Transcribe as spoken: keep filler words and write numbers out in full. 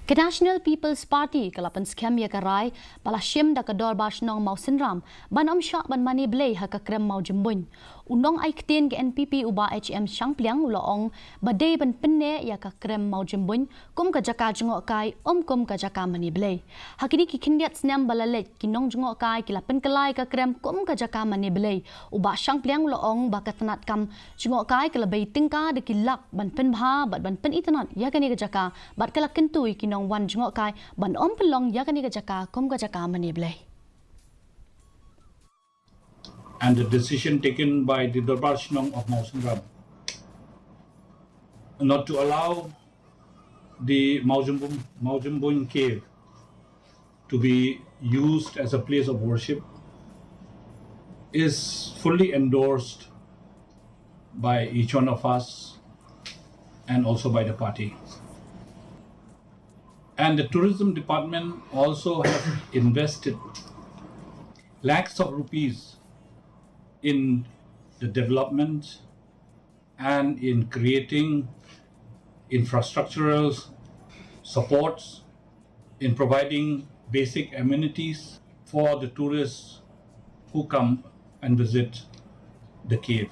Ka National People's Party ka la pynskhem ïa ka rai ba la shim da ka Dorbar Shnong Mawsynram ban ym shah ban mane blei ha ka krem Mawjymbuin. U nongai ktien ka N P P u Bah H M Shangpliang u la ong ba dei ban pynneh ïa ka krem Mawjymbuin kum ka jaka jngohkai, ym kum ka jaka mane blei. Ha kine ki khyndiat snem ba la leit, ki nongjngohkai ki la pynkylla ïa ka krem kum ka jaka mane blei. U Bah Shangpliang u la ong ba ka tnat kam jngohkai ka la bei tyngka da ki lak ban pynbha bad ban pynitynnad ïa kane ka jaka, bad ka la kyntu ïa ki nongwan jngohkai ban ym pynlong ïa kane ka jaka kum ka jaka mane blei. And the decision taken by the Dorbar Shnong of Mawsynram not to allow the Mawjymbuin, Mawjymbuin cave to be used as a place of worship is fully endorsed by each one of us and also by the party. And the tourism department also has invested lakhs of rupees in the development and in creating infrastructural supports, in providing basic amenities for the tourists who come and visit the cave.